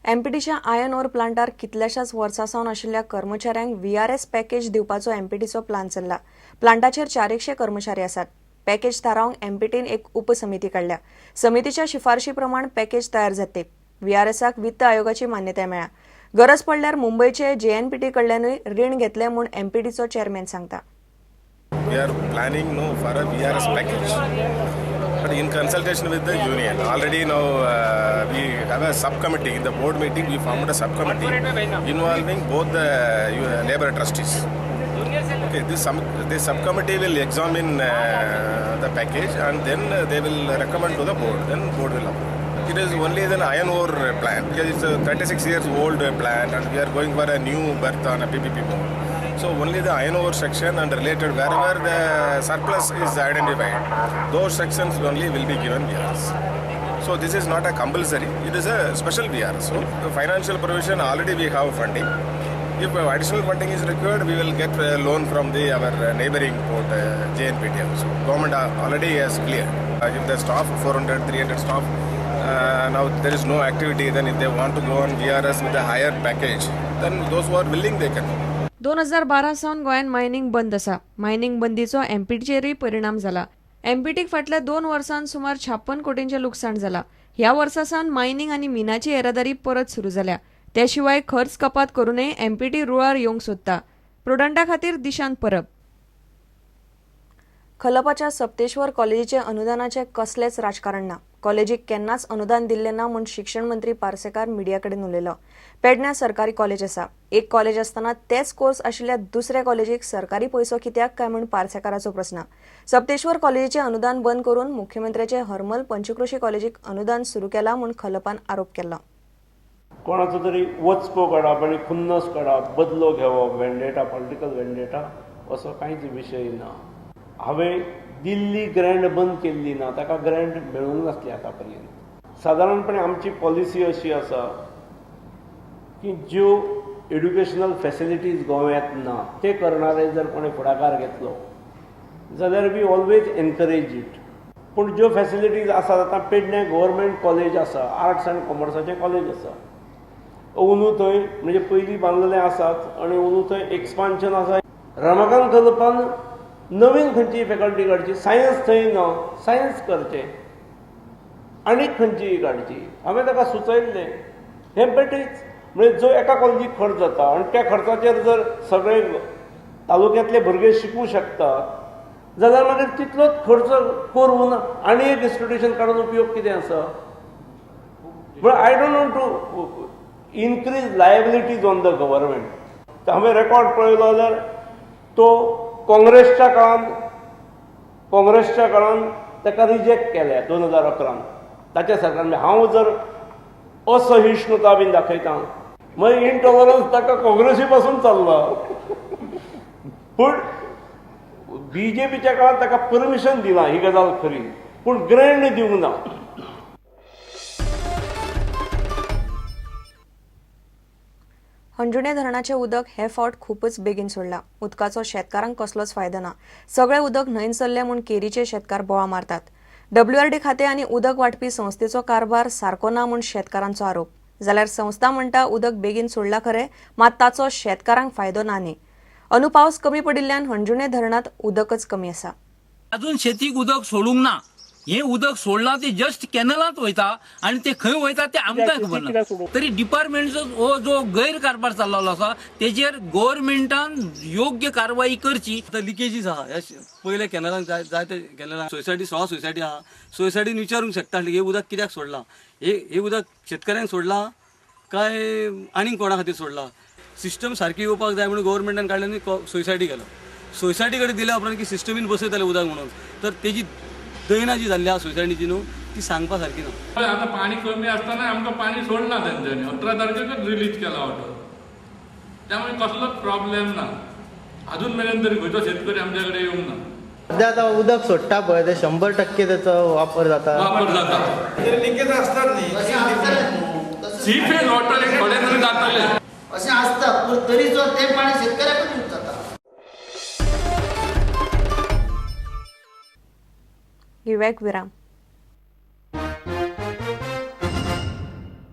एमपीटीच्या iron ओर प्लांटार कितल्याशाच वर्सां सावन आशिल्ल्या कर्मचाऱ्यांक व्हीआरएस पॅकेज दिवपाचो एमपीटीचो प्लान चल्ला. प्लांटाचेर 400 कर्मचारी आसात. पॅकेज थारावंक एमपीटीन एक उपसमिती काडल्या. समितीच्या शिफारशी प्रमाण पॅकेज तयार जाते. व्हीआरएसाक वित्त आयोगाची मान्यताय मेळ्ळ्या. गरज पडल्यार मुंबयचे जेएनपीटी कडल्यानूय रीण घेतले म्हूण एमपीटीचो चेअरमॅन सांगता. We are planning now for a VRS package, but in consultation with the union. Already now we have a subcommittee. In the board meeting, we formed a subcommittee involving both the labor trustees. Okay, this subcommittee will examine the package and then they will recommend to the board. Then board will approve. It is only the iron ore plant because it's a 36 years old plant and we are going for a new birth on a PPP mode. So only the iron ore section and related, wherever the surplus is identified, those sections only will be given VRS. So this is not a compulsory, it is a special VRS. So the financial provision, already we have funding. If additional funding is required, we will get a loan from the our neighboring port, JNPT also. Government already has cleared. If the staff, 400, 300 staff, now there is no activity, then if they want to go on VRS with a higher package, then those who are willing, they can go. 2012 सावन गोंयांत mining बंद आसा. Mining बंदीचो एमपीटीचेरूय परिणाम जाला. एमपीटीक फाटल्या 2 वर्सांत सुमार 56 कोटींचें लुकसाण जाला. ह्या वर्सा सावन मायनिंग आनी मिनाची येरादारी परत सुरू जाल्या. ते शिवाय खर्च कपात करूनय एमपीटी रुळार येवंक सोदता. प्रुडंटा खातीर दिशांत परब. खलपाच्या सप्तेश्वर कॉलेजीचे अनुदानाचें कसलेंच राजकारण ना. कॉलेजीक केन्नाच अनुदान दिल्लें ना म्हूण शिक्षण मंत्री पार्सेकार मिडिया कडेन उलयलो. पेडण्यां सरकारी कॉलेज आसा. एक कॉलेज आसतना तेच कोर्स आशिल्ल्या दुसऱ्या कॉलेजीक सरकारी पयसो कित्याक काय म्हूण पार्सेकाराचो प्रस्न. सप्तेश्वर कॉलेजीचें अनुदान बंद करून मुख्यमंत्र्याचे हरमल पंचक्रोशी कॉलेजीक अनुदान सुरू केलां म्हूण खलपान आरोप केलो. कोणाचो तरी वचपो काडप आनी खुन्नस काडप, बदलो घेवप, वेंडेटा, पॉलिटिकल वेंडेटा असो कांयच विशय ना. हांवें दिल्ली ग्रँट बंद केल्ली ना. ताका ग्रँट मेळूंक नासली आतां पर्यंत. सादारणपणे आमची पॉलिसी अशी आसा की ज्यो एड्युकेशनल फॅसिलिटीज गोव्यांत ना, ते करणारे जर कोणें फुडाकार घेतलो जाल्यार we always encourage it. पूण ज्यो फॅसिलिटीज आसात, आतां पेडण्यां गव्हर्मेंट कॉलेज आसा, आर्ट्स आनी कॉमर्साचें कॉलेज आसा. अंदू थंय म्हणजे पयलीं बांदलेले आसात आनी अंदू थंय एक्सपान्शन आसा. रमाकांत खलपान नवीन खंयची फॅकल्टी काडची, सायन्स थंय ना, सायन्स करचें, आनीक खंयचीय काडची. हांवें ताका सुचयल्लें. हें बेठेच म्हणजे जो एका कॉलेजीक खर्च जाता आनी त्या खर्चाचेर जर सगळे तालुक्यांतले भुरगे शिकूं शकतात जाल्यार मागीर तितलोच खर्च करून आनी एक इन्स्टिट्यूशन काडून उपयोग कितें आसा? म्हळ्यार I don't want to increase liabilities on the government. हांवें रेकॉर्ड पळयलो जाल्यार तो काँग्रेसच्या काळान ताका रिजेक्ट केल्या 2011न ताच्या सरकारान. हांव जर असहिष्णुता बीन दाखयता, मागीर इनटॉलरन्स ताका काँग्रेसी पासून चल्ला. पूण बीजेपीच्या काळात ताका परमिशन दिलां ही गजाल खरी, पूण ग्रँट दिवंक ना. हणजुणे धरणाचें उदक हे फावट खूपच बेगीन सोडलां. उदकाचो शेतकारांक कसलोच फायदो ना. सगळें उदक न्हंयन सरलें म्हूण केरीचे शेतकार बोवाळ मारतात. डब्ल्यूआरडी खातें आनी उदक वांटपी संस्थेचो कारभार सारको ना म्हूण शेतकारांचो आरोप. जाल्यार संस्था म्हणटा, उदक बेगीन सोडलां खरें, मात ताचो शेतकारांक फायदो ना न्ही. अंदू पावस कमी पडिल्ल्यान हणजुणे धरणांत उदकच कमी आसा. अजून शेतीक उदक सोडूंक ना. हें उदक सोडलां ते जस्ट कॅनलांत वयता आनी ते खंय वयता ते आमकां खबर ना. तरी डिपार्टमेंटचो हो जो गैरकारभार चाललेलो आसा, तेजेर गोवोरमेंटान योग्य कारवाई करची. आतां लिकेजीस आहा ह्या पयल्या कॅनलांक, जाय जायते कॅनलांक. सोसायटी, 16 सोसायटी आहा. सोसायटीन विचारूंक शकता हे उदक कित्याक सोडलां? हे हे उदक शेतकऱ्यांक सोडलां काय आनीक कोणा खातीर सोडलां? सिस्टम सारकी येवपाक जाय म्हणून गव्हर्मेंटान काडलें आनी सोसायटी गेलो. सोसायटी कडेन दिल्या उपरांत की सिस्टमीन बसयताले उदक म्हणून, तर तेजी दैना जी जाल्ली आहा सोसायटीची न्हू, ती सांगपा सारकी ना. आता पाणी कमी असताना आमकां पाणी सोडना तेंच्यांनी. 18 तारखेकच रिलीज केला वॉटर. त्यामुळे कसलोच प्रॉब्लेम ना अजून मेरेन तरी. खंयचो शेतकरी आमच्या कडेन येवंक ना. सध्या आता उदक सोडटा पळय, ते 100% त्याचो वापर जाता. वापर जाता. लिकेज असतात न्ही. सी फेज वॉटर एक थोडे तरी जातले. अशें आसता, पूण तरी सुद्दां तें पाणी शेतकऱ्याकूच यूज जाता. घेवया एक विराम.